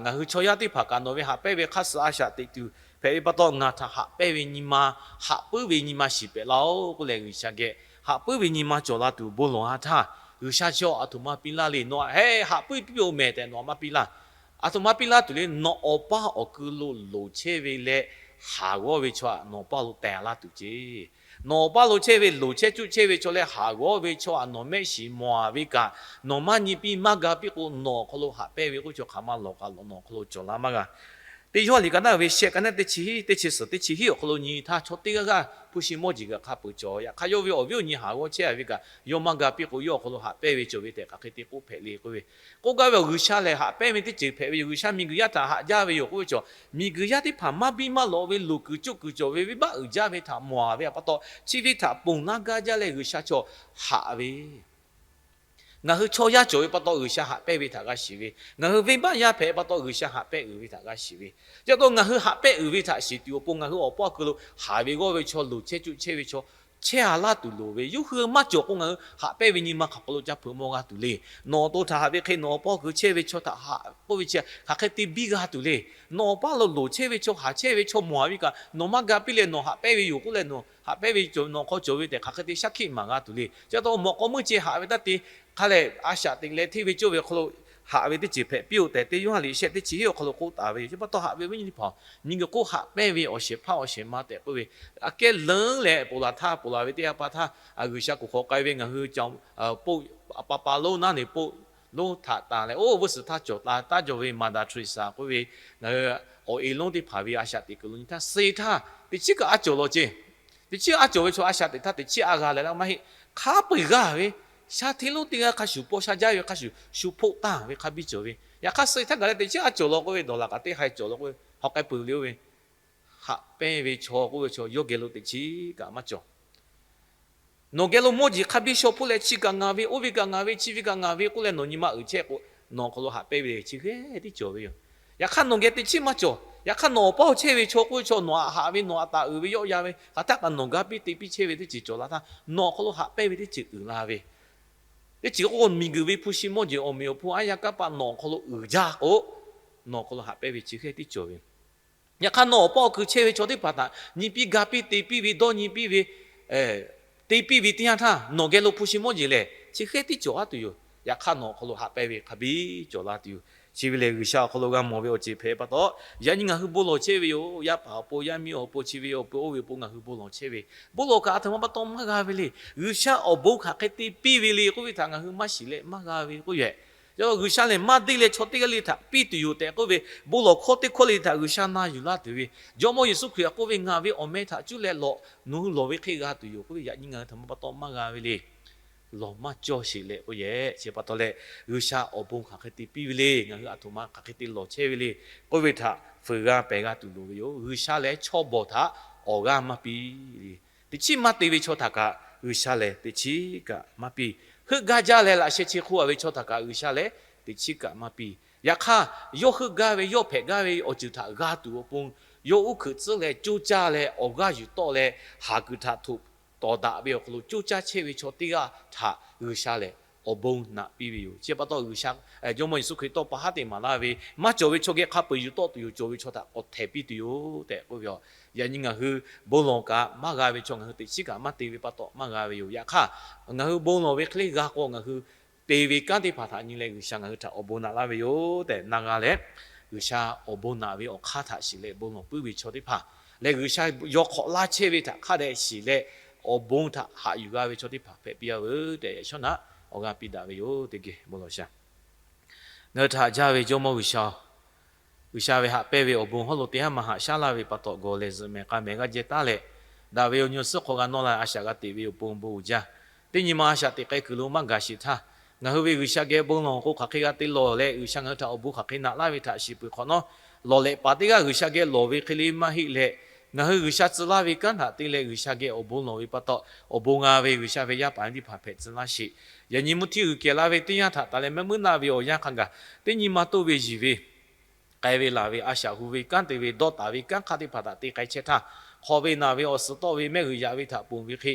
ngaˬ hui chaw yaˇ teˇ hpaˍ kaꞈ nawˬ ve haꞈ pehnˇ ve hk'a suh a shaꞈ teꞈ tuˬ hpehꞈ ve pa taw, ngaˬ htaꞈ haꞈ pehnˇ ve nyi ma, haꞈ puiˉ ve nyi ma shiˍ pehꞈ laˇ-oˆ k'oˆ leh, G'uiˬsha geh haꞈ puiˉ ve nyi ma cawˬ la tuˬ bon lawˬ-a htaˇ, G'uiˬsha chi aˬ htoꞈ ma piˇ laˇ le. Nawˬ htaꞈ heh haꞈ puiˉ piˇ-oˬ mehˍ tehꞈ nawˬ htaꞈ maˇ piˇ laˇ. Aˬ htoꞈ ma piˇ laˇ tuˬ le. Nawˬ awˬ paˇ awˬ kui lo loˍ chehˇ ve leh haˍ g'awˇ ve chaw htaꞈ nawˬ awˬ paˇ lo teh laˇ tuˬ ceˇ. Nawˬ awˬ paˇ lo chehˇ ve loˍ chehˇ cuˆ chehˇ ve chaw leh haˍ g'awˇ ve chaw htaꞈ nawˬ mehˆ shiˍ mawˬ-a ve kaꞈ, nawˬ maˇ nyi piˇ maˇ ga piˇ k'o, nawˬ awˬ hk'aw lo haꞈ pehnˇ ve k'oˆ chaw hk'aˬ ma lawˬ kaꞈ lawˬ nawˬ awˬ hk'aw lo cawˬ la maˇ g'a. Teˇ Yoˇhanˬ liꞈ ka naˉ ve shehˆ ka naˉ teˇ chi hiˉ, teˇ chi suhˍ teˇ chi hiˉ awˬ hk'aw lo nyi htaˇ, chaw teˇ g'aˇ g'aˇ hpu shi mawˇ jeˬ g'aꞈ hk'a peuˬ cawˬ. Yaꞈ hk'aˇ, yawˇ ve awˬ viˉ awˬ nyi haˍ g'awˇ chehˇ a ve kaꞈ, yawˇ maˇ ga piˇ k'o, yawˇ awˬ hk'aw lo haꞈ pehnˇ ve cawˬ ve tehꞈ hk'aˬ hk'e te k'oˆ hpehꞈ le k'oˆ ve. K'oˆ gaˇ ve awˬ, G'uiˬsha lehˬ haꞈ pehnˇ ve teˇ ceuˬ hpehꞈ ve yoˬ. G'uiˬsha miˬguiˬ yaˇ htaꞈ haꞈ jaˇ ve yoˬ k'oˆ ve chaw, miˬguiˬ yaˇ teˇ hpaˍ maˇ biˇ maˇ lawꞈ ve loˍ kuiˬ coˇ kuiˬ cawˬ ve venˇbaˆ uiˍ jaˇ ve htaꞈ mawˬ a ve awˬ pa taw, chi ve htaꞈ ponˬ laˇ gaˇ jaˇ leh G'uiˬsha chaw haꞈ ve Ngaˬ hui chaw yaˇ cawˬ ve pa taw G'uiˬsha haꞈ pehnˇ ve htaꞈ g'a shiˍ ve, ngaˬ hui venˇbaˆ yaˇ hpehꞈ pa taw G'uiˬsha haꞈ pehnˇ uiˍ ve htaꞈ g'a shiˍ ve. Chi pa taw ngaˬ hui haꞈ pehnˇ uiˍ ve htaꞈ shiˍ tuˬ awˬ pon ngaˬ hui awˬ paˇ awˬ kui lo haˍ ve g'awˇ ve chaw loˍ chehˇ cuˆ chehˇ ve chaw chehˇ a laˇ tuˬ loˍ ve, yawˇ hui maˇ cawˬ k'o ngaˬ hui haꞈ pehnˇ ve nyi ma hk'aˬ hk'aw lo ca hpeuꞈ maw g'a tuˬ le. Nawˬ to htaꞈ haꞈ ve hk'e nawˬ awˬ paˇ awˬ kui chehˇ ve chaw htaꞈ haꞈ k'oˆ ve chi hk'aˬ hk'e te biˇ g'a tuˬ le. Nawˬ awˬ paˇ lo loˍ chehˇ ve chaw, haˍ chehˇ ve chaw mawˬ a ve kaꞈ nawˬ maˇ ga piˇ leh nawˬ haꞈ pehnˇ ve yoˬ k'oˆ leh nawˬ haꞈ pehnˇ ve cawˬ, nawˬ hk'aw cawˬ ve tehꞈ hk'aˬ hk'e te shaˉ hkiˆ maˍ g'a tuˬ le. Chi pa taw mawꞈ k'aw meuˇ ceh haꞈ ve taˇ te, hk'a lehˬ a shaꞈ teꞈ leh hteˇ ve cawˇ ve awˬ hk'aw lo haꞈ ve teˇ ceuˬ hpehꞈ piˇ-oˆ tehꞈ, teˇ Yoˇhanˬ liꞈ shehˆ teˇ chi hiˉ awˬ hk'aw lo k'oˆ taˍ ve yoˬ. Chi pa taw haꞈ ve awˬ viˉ awˬ nyi teˇ hpaˍ, miˬguiˬ hk'oˆ haꞈ pehnˇ ve awˬ shehˍ hpaˇ awˬ shehˍ ma tehꞈ k'oˆ ve, aꞈ kehˉ leuˉ leh ponˬ laˬ htaˇ, ponˬ laˬ ve teˇ yanˇ pa htaˇ, G'uiˬsha kuˬ hk'awꞈ k'ai ve ngaˬ hui, ponˬ, pa pa lonˉ naˉ neˬ ponˬ lonˉ htaꞈ tanˬ leh, oˇ g'uˇ suhˍ htaˇ cawˬ taˍ taˉ jaw ve Mother Teresa k'oˆ ve, ngaˬ hui awˬ e lonˉ teˇ hpaˍ ve a shaꞈ teꞈ kuiˬ lo nyi htaˇ suh htaˇ teˇ chiˉ kaꞈ a cawˬ law ceˇ. Teˇ chiˉ a cawˬ ve chaw a shaꞈ teꞈ htaˇ teˇ chiˉ a g'a leh laˇ maˇ heˆ. Hk'a peu-eˬ g'aˇ ve, sha hteˇ lonˉ teˇ g'aˇ hk'a shuˍ paw sha jaˇ ve hk'a shuˍ shu hpoˆ taˇ ve hk'a biˇ cawˬ ve. Yaꞈ hk'aˇ suh htaˇ gaˬ leh teˇ chiˉ a cawˬ law k'oˆ ve dawˬ laˬ kaꞈ teˇ haiˬ cawˬ law k'oˆ ve, hk'aˬ k'ai peuˬ le oˇ ve, haꞈ pehnˇ ve chaw k'oˆ ve chaw yawˇ geh lo teˇ chiˉ kaꞈ maˇ cawˬ. Nawˬ geh lo mawˇ jeˬ hk'a biˇ shaw hpoˆ leh chi kaꞈ ngaˬ ve, oˇ ve kaꞈ ngaˬ ve, chi ve kaꞈ ngaˬ ve k'oˆ leh nawˬ nyi ma uiˍ chehˇ k'o, nawˬ awˬ hk'aw lo haꞈ pehnˇ ve le chi hk'e tiˉ cawˬ ve yoˬ. Yaꞈ hk'aˇ nawˬ geh teˇ chiˉ maˇ cawˬ. Yaꞈ hk'aˇ nawˬ awˬ paˇ awˬ chehˇ ve chaw k'oˆ ve chaw nawˬ htaꞈ haꞈ ve, nawˬ htaꞈ taˍ uiˍ ve, yawˆ yan ve hk'aˬ htaˇ kaꞈ nawˬ ga piˇ te piˇ chehˇ ve teˇ ceuˬ cawˬ la htaˇ, nawˬ awˬ hk'aw lo haꞈ pehnˇ ve teˇ ceuˬ uiˍ la ve, teˇ ceuˬ k'o miˬguiˬ ve hpu shi mawˇ jeˬ awˬ meꞈ awˬ hponˇ aˉ yaˇ kanˉ paˆ nawˬ awˬ hk'aw lo uiˍ jaˇ k'o, nawˬ awˬ hk'aw lo haꞈ pehnˇ ve chi hk'e tiˉ cawˬ ve. Yaꞈ hk'aˇ nawˬ awˬ paˇ awˬ kui chehˇ ve chaw teˇ hpaˍ htaꞈ nyi piˇ ga piˇ te piˇ ve, dawˇ nyi piˇ ve, te piˇ ve teˇ yanˇ htaˇ nawˬ geh lo hpu shi mawˇ jeˬ lehˬ chi hk'e tiˉ cawˬ a tuˬ yoˬ. Yaꞈ hk'aˇ nawˬ awˬ hk'aw lo haꞈ pehnˇ ve hk'a biˇ cawˬ la tuˬ yoˬ. Chi ve lehˬ G'uiˬsha awˬ hk'aw lo g'a mawˬ ve awˬ ceuˬ hpehꞈ pa taw, yaꞈ nyi ngaˬ hui bon lawˬ chehˇ ve yoˬ. Yaˇ paˍ awˬ pon, yaˇ miˇ awˬ pon, chi ve awˬ pon, oˇ ve awˬ pon ngaˬ hui bon lawˬ chehˇ ve, bon lawˬ kaꞈ aˬ htoꞈ ma pa taw maˇ g'a ve le. G'uiˬsha awˬ bon hk'aˬ hk'e te piˇ ve le k'oˆ ve htaꞈ ngaˬ hui maˇ shiˍ leh maˇ g'a ve k'oˆ yehˬ. Yaꞈ G'uiˬsha lehˬ maˇ deˇ leh chaw teˇ g'aˇ le htaꞈ piˇ tuˬ yoˬ tehꞈ k'oˆ ve, bon lawˬ hkawˇ teˇ hkawˇ le htaꞈ G'uiˬsha na yuˬ laˇ tuˬ ve, Jawˇmawˇ Yeˍsuˆ Hkriꞈ k'oˆ ve, Ngaˬ ve awˬ meh htaꞈ cuˇ leh lawˬ, nawˬ hui lawˬ ve hk'e g'a tuˬ yoˬ k'oˆ ve, yaꞈ nyi ngaˬ hui aˬ htoꞈ ma pa taw maˇ g'a ve le. Lawˬ maˇ cawˇ sheˍ leh k'oˆ yehˬ. Chi pa taw leh, G'uiˬsha awˬ bon hk'aˬ hk'e te piˇ ve le, ngaˬ hui aˬ htoꞈ ma hk'aˬ hk'e te lawˬ chehˇ ve le k'oˆ ve htaꞈ fuiˍ g'a pehˬ g'a tuˬ loˍ ve yoˬ. G'uiˬsha lehˬ chaw bawˬ htaꞈ awˬ g'aˇ maˇ piˇ le. Teˇ chiˉ maˇ te ve chaw htaꞈ kaꞈ G'uiˬsha lehˬ teˇ chiˉ kaꞈ maˇ piˇ. Heuˆ gaˇ jaˇ leh laꞈ sheh chi hk'oˆ a ve chaw htaꞈ kaꞈ G'uiˬsha lehˬ teˇ chiˉ kaꞈ maˇ piˇ. Yaꞈ hk'aˇ, yawˇ heuˆ gaˇ ve, yawˇ hpehꞈ gaˇ ve awˬ ceuˬ htaꞈ g'a tuˬ awˬ pon, yawˇ uˉ hkuiꞈ tcuhˉ leh coˇ caˇ leh awˬ g'aˇ yuˬ tawˆ leh, haˍ kuiˬ htaꞈ htoꞈ tawˍ daꞈ ve awˬ hk'aw lo coˇ caˇ chehˇ ve chaw teˇ g'aˇ htaꞈ G'uiˬsha lehˬ awˬ bon naꞈ piˇ ve yoˬ. Chi pa taw G'uiˬsha, Jawˇmawˇ Yeˍsuˆ Hkriꞈ tawˇ pa haˉ te maˍ laˇ ve, maˇ cawˬ ve chaw geh hk'a peu-eˬ yuˬ tawˆ tuˬ yoˬ, cawˬ ve chaw htaꞈ k'awꞈ htehˍ piˇ tuˬ yoˬ tehꞈ k'oˆ ve yoˬ. Yaꞈ nyi ngaˬ hui bon lawˬ kaꞈ maˇ g'a ve chaw ngaˬ hui teˇ chiˉ kaꞈ maˇ te ve pa taw maˇ g'a ve yoˬ. Yaꞈ hk'aˇ, ngaˬ hui bon lawˬ ve hk'e le g'a k'o, ngaˬ hui te ve kanˉ teˇ hpaˍ htaꞈ nyi leh G'uiˬsha ngaˬ hui htaꞈ awˬ bon naꞈ laˇ ve yoˬ tehꞈ na g'a leh, G'uiˬsha awˬ bon naꞈ ve awˬ hk'aˇ htaꞈ shiˍ leh bon lawˬ puiˉ ve chaw teˇ hpaˍ leh, G'uiˬsha yaw hk'awꞈ laˇ chehˇ ve htaꞈ hk'a dehꞈ shiˍ leh awˬ bon htaꞈ haꞈ yuˬ g'a ve chaw teˇ hpaˍ hpehꞈ piˇ a veuˬ tehꞈ, yaꞈ shawˉ naꞈ awˬ g'aˇ piˇ daꞈ ve yoˬ. Teˇ geh bon lawˬ shaˍ. Ngaˬ hui htaꞈ haꞈ jaˇ ve Jawˇmawˇ G'uiˬsha, G'uiˬsha ve haꞈ pehnˇ ve awˬ bon hawˉ lo teˇ haˉ maˇ haꞈ shaˉ laˇ ve pa taw, gawˬ lehˬ zuhꞈ mehˍ k'a mehˍ g'aˇ jehˇ taˉ leh, daꞈ ve awˬ nyi awˬ suhˉ hk'aw g'a nawˇ la a shaꞈ g'a teꞈ ve awˬ pon bon uiˍ jaˇ. Teˇ nyi ma a shaꞈ teꞈ k'ai kuiˬ lo maˇ gaˬ sheˍ htaˇ, ngaˬ hui ve G'uiˬsha geh bon lawˬ k'o hk'aˬ hk'e g'a te lawˬ leh, G'uiˬsha ngaˬ hui htaꞈ awˬ bon hk'aˬ hk'e naꞈ laˇ ve htaꞈ shiˍ peuˬ hk'awꞈ nawˉ, lawˬ lehꞈ paˍ teˇ g'aˇ G'uiˬsha geh lawˬ ve hk'e le maˇ heˆ leh, ngaˬ hui G'uiˬsha tcuh laˇ ve kanˉ htaꞈ te leh G'uiˬsha geh awˬ bon lawˬ ve pa taw, awˬ bon g'a ve G'uiˬsha ve yaˇ paˍ teˇ hpaˍ hpehꞈ tcuh laˇ sheˍ. Yaꞈ nyi mvuhˇ htiˇ g'uiˬ kehˬ la ve teˇ yanˇ htaꞈ taˍ leh mehˆ muiˉ naˆ ve awˬ yanˇ hk'a gaˬ, teˇ nyi ma toˇ ve yiˬ ve k'ai ve laˬ ve a shaꞈ hu ve kanˉ te ve dawˇ taˍ ve kanˉ hk'aˇ teˇ hpaˍ htaꞈ te k'ai chehˇ htaˇ, hk'awꞈ ve naˬ ve awˬ suhˍ tawˆ ve mehˆ g'uiˬ yaꞈ ve htaꞈ ponˬ ve hk'e,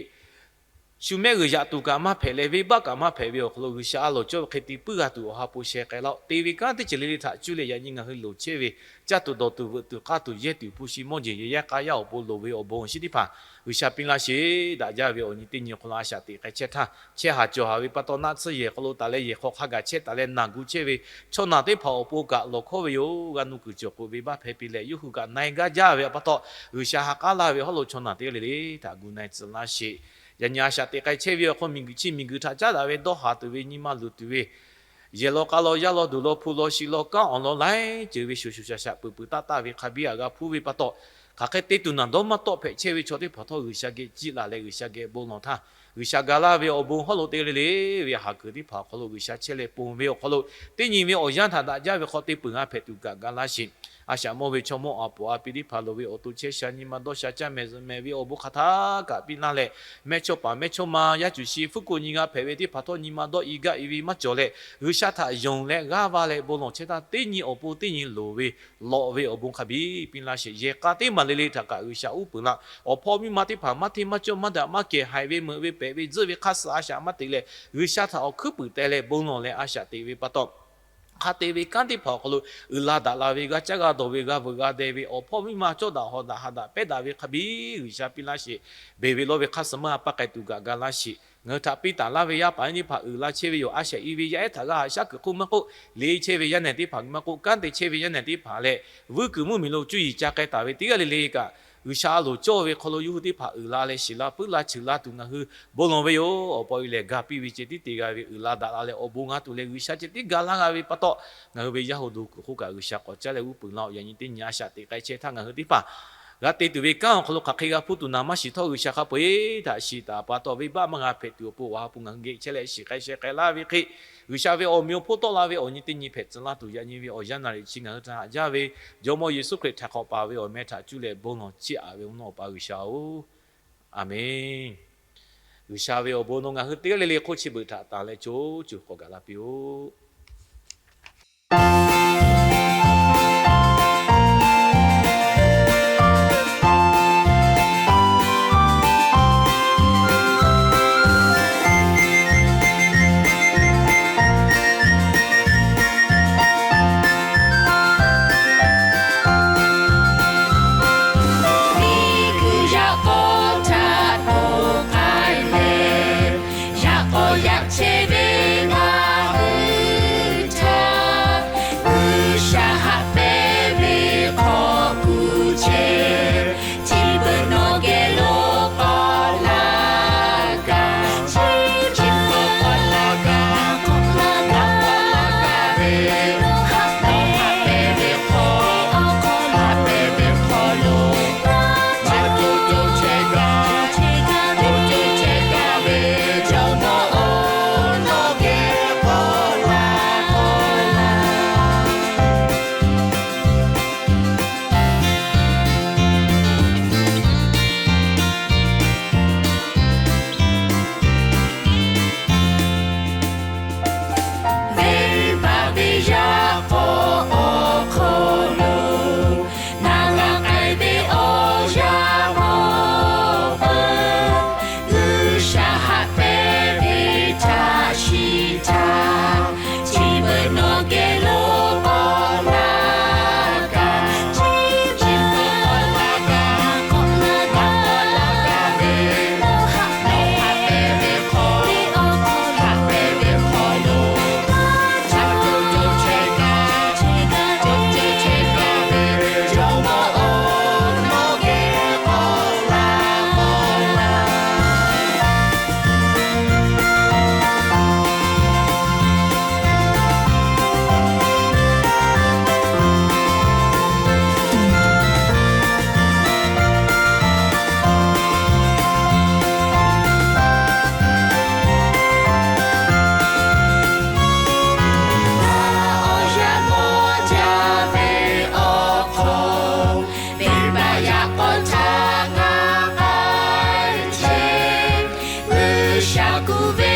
shu mehˆ g'uiˬ yaꞈ tuˬ kaꞈ maˇ hpehꞈ leh, venˇbaˆ kaꞈ maˇ hpehꞈ ve awˬ hk'aw lo G'uiˬsha a lawˬ cawˇ ve hk'e te puiˉ g'a tuˬ awˬ ha hpu sheh k'ai laˇ-oˆ. Te ve kanˉ teˇ ceuˬ le le htaꞈ cuˇ leh yaꞈ nyi ngaˬ hui loˍ chehˇ ve, caˇ tuˬ dawˬ tuˬ veuꞈ tuˬ k'aˇ tuˬ yehˇ tuˬ hpu shi mawˇ jeˬ yehˬ yaˇ k'a yaˇ awˬ pon loˍ ve awˬ bon awˬ shinˉ teˇ hpaˍ G'uiˬsha piˇ laˇ sheˍ. Daꞈ jaˇ ve awˬ nyi teˇ nyi awˬ hk'aw lo a shaꞈ teꞈ k'ai chehˇ htaˇ, chehˇ haˍ cawˬ haˍ ve pa taw naˆ tsuhˇ yehˬ hk'aw lo taˍ leh yehˬ hk'aw hk'a gaˬ chehˇ taˍ leh naˬ gu chehˇ ve chaw naˬ teˇ hpaˍ awˬ pon kaꞈ lawˬ hkawˇ ve yoˬ. G'a nuˇ kuiˬ cawˬ k'o venˇbaˆ hpehˇ piˇ leh yawˇ hui kaꞈ na-e gaˇ jaˇ ve pa taw, G'uiˬsha ha k'aˉ laˇ ve hawˉ lo chaw naˬ teˇ g'aˇ le le htaꞈ gu na-e tcuh laˇ sheˍ. Yaꞈ nyi a shaꞈ teꞈ k'ai chehˇ ve awˬ hk'aw miˬguiˬ chi miˬguiˬ htaꞈ caˉ daꞈ ve dawˇ haˍ tuˬ ve nyi ma luˬ tuˬ ve Yehˬ law k'a law, yaˇ law duˬ law, hpu law shi law, kanˉ awˬ lawn laiˉ ceuˬ ve shuˍ shuˍ shaˍ shaˍ peuˬ peuˬ taˆ taˆ ve hk'a biˇ aꞈ g'a hpuˇ ve pa taw, hk'aˬ hk'e te tuˬ naˬ dawˇ maˇ tawˆ hpehꞈ chehˇ ve chaw teˇ hpaˍ htawˇ G'uiˬsha geh jiˆ laˬ leh G'uiˬsha geh bon lawˬ htaˇ, G'uiˬsha ga laˇ ve awˬ bon hawˉ lo te le le ve haˍ kuiˬ teˇ hpaˍ awˬ hk'aw lo G'uiˬsha chehˇ leh ponˬ ve awˬ hk'aw lo, teˇ nyi ve awˬ yanˇ htaꞈ daꞈ jaˇ ve hk'aw te peuˬ g'a hpehꞈ tuˬ kaꞈ ga laˇ sheˍ. A shaꞈ mawˇ ve chaw mawˇ a poˍ a pi teˇ hpaˍ loˍ ve awˬ to chehˇ sha nyi ma dawˇ sha caˇ mehˍ zuhꞈ mehˍ ve awˬ bon hk'aˬ htaˇ kaꞈ piˇ laˇ leh, mehˇchawˇ paˍ mehˇchawˇma yaˇ cuˬ shi hpfuhˇ kuˆ nyi g'a hpehꞈ ve teˇ hpaˍ htawˇ nyi ma dawˇ i gaˇ i ve maˇ cawˬ leh, G'uiˬsha htaꞈ yonˍ leh g'aˇ va leh bon lawˬ chehˇ htaˇ, teˇ nyi awˬ pon teˇ nyi loˍ ve lawꞈ ve awˬ bon hk'a biˇ piˇ laˇ sheˍ. Yehˬ k'a teˇ maˬ le le htaꞈ kaꞈ G'uiˬsha uˉ peunˍ laˇ. Awˬ hpawˇ miˇ ma teˇ hpaˍ maˇ hteˇ maˇ cawˇ maˇ daꞈ maˇ kehˬ, haiˬ ve meuꞈ ve pehꞈ ve tzuhˆ ve hk'aˇ suh a shaꞈ maˇ teꞈ leh, G'uiˬsha htaꞈ awˬ hkuiˉ puiˍ teh leh bon lawˬ leh a shaꞈ teꞈ ve pa taw, hk'a te ve kanˉ teˇ hpaˍ awˬ hk'aw lo uiˍ la daꞈ la ve, g'a caˇ g'a dawˬ ve, g'a veuꞈ g'a deh ve, awˬ hpawˇ miˇ ma cawˇ daꞈ hawˍ daꞈ haꞈ daꞈ pehˉ daꞈ ve hk'a biˇ G'uiˬsha piˇ laˇ sheˍ. Beˬ ve lawˇ ve hk'aˇ suh maˇ ha pa k'ai tuˬ kaꞈ ga laˇ sheˍ. Ngaˬ hui htaꞈ piˇ taˍ laˇ ve yaˇ paˍ yaˇ teˇ hpaˍ uiˍ la chehˇ ve yoˬ. A shaꞈ i ve yaˇ ehˉ htaꞈ g'a haꞈ shaˉ kuiˬ hk'oˆ maˇ k'oˆ, le chehˇ ve yaˇ nehˬ teˇ hpaˍ maˇ k'oˆ, kanˉ te chehˇ ve yaˇ nehˬ teˇ hpaˍ leh, vuiˇ kuiˬ mvuhˇmiˬ lo cuˇ yiˍ ca k'ai taˍ ve teˇ g'aˇ le le kaꞈ, G'uiˬsha a loˍ cawˇ ve hk'aw lo yawˇ hui teˇ hpaˍ uiˍ la leh shiˍ la puiˉ la cheuˬ la tuˬ ngaˬ hui bon lawˬ ve yoˬ. Awˬ pa e lehˬ ga piˇ ve ceh tiˉ te g'a ve, uiˍ la daꞈ la leh awˬ bon g'a tuˬ leh G'uiˬsha ceh tiˉ ga laˇ g'a ve pa taw, ngaˬ hui ve yaˇ hu do kuiˬ hk'oˆ kaꞈ G'uiˬsha k'awꞈ caˉ leh uˉ peunˍ laˇ-oˆ. Yaꞈ nyi teˇ nyi a shaꞈ teꞈ k'ai chehˇ htaˇ ngaˬ hui teˇ hpaˍ g'a te tuˬ ve kanˉ awˬ hk'aw lo hk'aˬ hk'e g'a hpuˇ tuˬ naˍ maˇ shiˍ htawˇ, G'uiˬsha hk'a peu-eˬ htaꞈ shiˍ taˍ pa taw, venˇbaˆ maˇ g'a hpehꞈ tuˬ awˬ pon awˬ ha hpu ngaˬ hui geh chehˇ leh shiˍ k'ai sheh k'ai laˇ ve hk'e, G'uiˬsha ve awˬ meꞈ awˬ hponˇ tawˆ la ve awˬ nyi teˇ nyi hpehꞈ tcuh laˇ tuˬ, yaꞈ nyi ve awˬ yanˇ naˍ riˍ chi ngaˬ hui htaꞈ haꞈ jaˇ ve Jawˇmawˇ Yeˍsuˆ Hkriꞈ htaꞈ hk'awꞈ paˍ ve awˬ meh htaꞈ cuˇ leh bon lawˬ chiˇ aꞈ ve awˬ naw Awˬ pa G'uiˬsha-oˬ, Aˬ menˍ. G'uiˬsha ve awˬ bon nawˬ ngaˬ hui teˇ g'aˇ le le hk'oˆ chi beuꞈ htaꞈ tanˬ leh co cuˬ k'awꞈ gaˬ la piˇ-oˆ. Miˬguiˬ yaꞈ k'aw htaꞈ k'oˆ k'ai leh, yaꞈ k'aw yaꞈ chehˇ ve ngaˬ hui htaꞈ G'uiˬsha haꞈ pehnˇ ve hk'aw kuˬ chehˇ, chi beuꞈ nawˬ geh lo k'awꞈ laˇ gaˇ, chi beuꞈ k'awꞈ laˇ gaˇ, k'awꞈ laˇ gaˇ, k'awꞈ laˇ gaˇ ve, nawˬ haꞈ pehnˇ ve hk'aw, haꞈ pehnˇ ve hk'aw lo, maˇ co co chehˇ gaˇ, co co chehˇ gaˇ ve, Jawˇmawˇ-oˬ, nawˬ geh k'awꞈ laˇ k'awꞈ laˇ. Venˇbaˆ ve yaˇ k'aw awˬ hk'aw lo, naˬ g'a k'ai ve awˬ yaˇ mawˇ peuˬ, G'uiˬsha haꞈ pehnˇ ve htaꞈ shiˍ htaˇ, chi beuꞈ nawˬ geh lo k'awꞈ laˇ gaˇ, chi beuꞈ k'awꞈ laˇ gaˇ, k'awꞈ laˇ gaˇ, k'awꞈ laˇ gaˇ ve, nawˬ haꞈ pehnˇ ve hk'aw, haꞈ pehnˇ ve hk'aw lo, maˇ co co chehˇ gaˇ, co co chehˇ gaˇ ve, Jawˇmawˇ-oˬ, nawˬ geh k'awꞈ laˇ k'awꞈ laˇ. Ngaˬ awˬ yaˇ mawˇ jaˇ ve awˬ hk'aw, venˇbaˆ yaꞈ k'aw htaꞈ ngaˬ k'ai chehˇ, G'uiˬsha kuˬ ve